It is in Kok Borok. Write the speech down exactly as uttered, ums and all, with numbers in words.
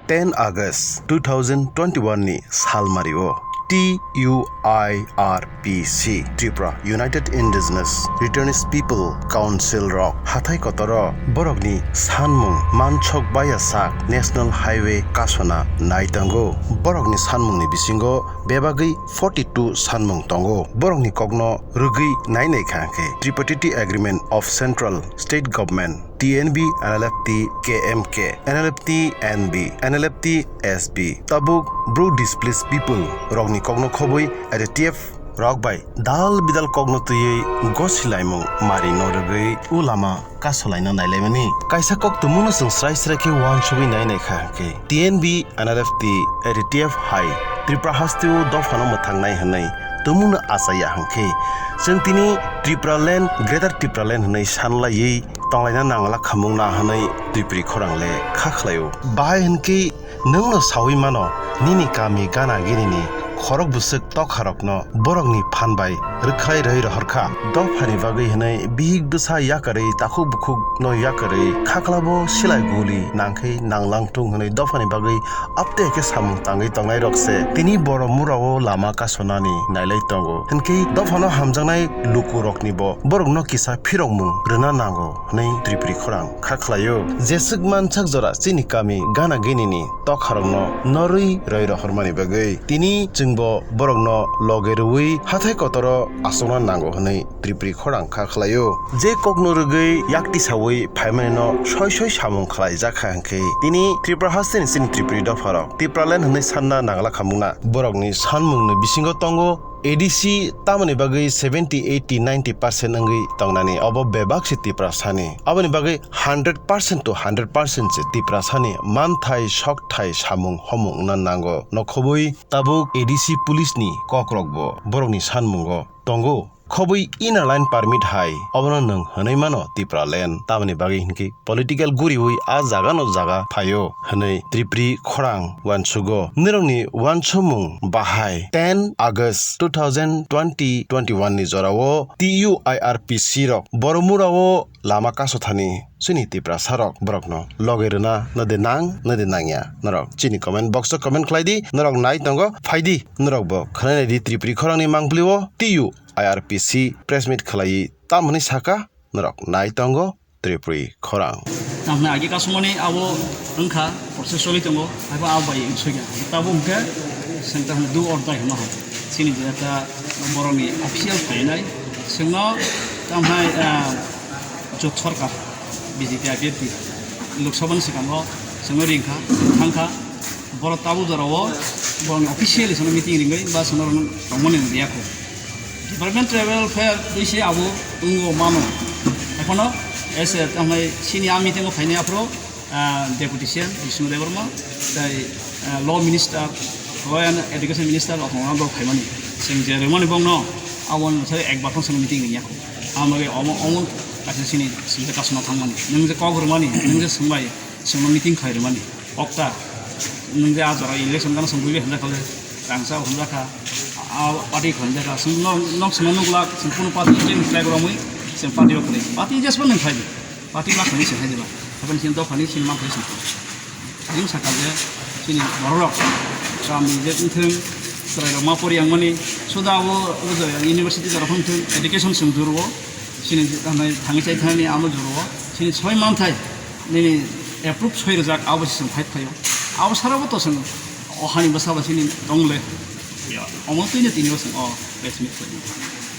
ten August two thousand twenty-one ni salmario T U I R P C, Tripura United Indigenous Returnees People Council rok hathai kotoro borokni sanmung mansok baya sak National Highway kasona nai tongo. Borokni sanmungni bisingo bebagwi forty two sanmung tongo. Borokni kokno rwgwi nai nai kha hwnkhe Tripartite Agreement of Central State Government, T N B, N L F T, K M K, N L F T, N B, N L F T, S B. Tabuk bru displaced people rokni kokno khobwi R T F rok bai dal bidal kokno twiwi gosi laimung mari no rwgwi u lama kasolaina nailaimani. Kaisa kok tumuno chwng srai srai khe uansugwi nai nai kha hwnkhe T N B, N L F T, R T F hai Tripura hasteo dophano mwthangnai hwnwi tumuno achaiya hwnkhe chwng tini Tripura land, Greater Tripura land hwnwi sanlaiwi tonglaina nangla khamung na hwnwi Tripuri khorang le kha khlaio. Bahai hwnkhe nwngno saui mano, nini kami gana ginini khorok bwswk tokharokno borokni phan bai rwkhlai rwui rohor kha. Dophani bagwi hwnwi bihik bwsa yakarwi, takhuk bukhuk no yakarwi, khaklabo silai guli nangkhai nanglang thung hwnwi dophani bagwi apte khe samung tangwi tongnai rok se tini borok mura o lama kasonani nailai tongo. Hinkhe dophano hamjaknai luku rokni bo borokno kisa phirokmung rwna nango hwnwi Tripuri khorang kha khlaio. Jeswk mansak jora chini kami gana ginini tokharokno norwi roi rohormani bagwi tini chwngbo borokno loge rwui hathai kotoro asokna nango hwnwi Tripuri khorang kha khlaio. Je kokno rwgwi yakti saui phaimanino soi soi samung khlaijak kha hwnkhe tini Tripura hasteni chini Tripuri dopharok Tipraland hwnwi sanna nangla khamungna borokni sanmungni bisingo tongo A D C tamoni bagwi seventy, eighty, ninety percent wngwi tongnani, obo bebak se Tiprasani. Aboni bagwi hundred percent to hundred percent se Tiprasani manthai, sokthai, samung homung wngna nango. Nokhobwi tabuk A D C police ni kokrokbo borokni sanmungo tongo. Khobwi inner line permit hai obono nwng hwnwi mano Tipraland. Tamoni bagwi hinkhe political guriui a jaga no jaga phaio hwnwi Tripuri khorang uansugo. Nirokni uansukmung bahai ten August two thousand twenty twenty-one ni jorao T U I R P C rok Boromura o lama kasothani chini Tiprasa rok borokno loge rwna nade nang nade nangya norok chini comment box o comment khlai di, norok nai tongo phai di, norok bo khwnai nai di Tripuri khorang ni mangpili o T U I R P C press meet khlaiwi tamoni saka norok nai tongo Tripuri khorang. Tamni agi kasumani abo wngkha process choli tongo, haibo abo bai wngsuikha. Tabuk hwnkhe center hwnwi do or die hwnma hai. Chini je ta borokni official khlainai. Chwngno tamhai, ah, jot sorkar B J P I P F T Lok Sabha ni swkango chwngno ringkha, thangkha. Borok tabuk jorao borokni officially chwngno meeting ringwi ba chwngno tongmani riyakho. Department tribal welfare twi se abo wngo mano. Ekhono ese tamhai sini a meeting o phaini aphro, ah, deputy C M Bishnu Debbarma, tai, ah, law minister, law and education minister rok no borok phaimani. Chwng je rwmani bongno abo ni sai ek bathang sano meeting ringya kho. Amage omo, omo kaisa sini sini kasma thangmani. Nwng je kok rwmani, nwng je swngbai, chwngno meeting khlai rwmani. Okta, nwng je a jora election gana chwng buibai hamjakha le, rangchak hamjakha, a party kho hamjakha, chwng no, nok chwngno nuglak, chwng kunu party je ni flag romwi, chwng party rok khlai. Party jesbo nwng khlai di. Party ma khlai se hai diba. Hapan chini dophani chini ma khlai se. Ayung sakha je chini borok rok, kami je wngthwng, chwrai rok ma pori yang mani, suda abo, abo jora university jora wngthwng, education chwng juro, chini thangwi chai thani amo juro, chini soi manthai. Nini approve soi rwjak, abo se chwng fight khlaio. Abo sara bo to chwng o hani bwsa ba sini tong le. Ya, omo twi no tini bo chwng o press meet khlaio.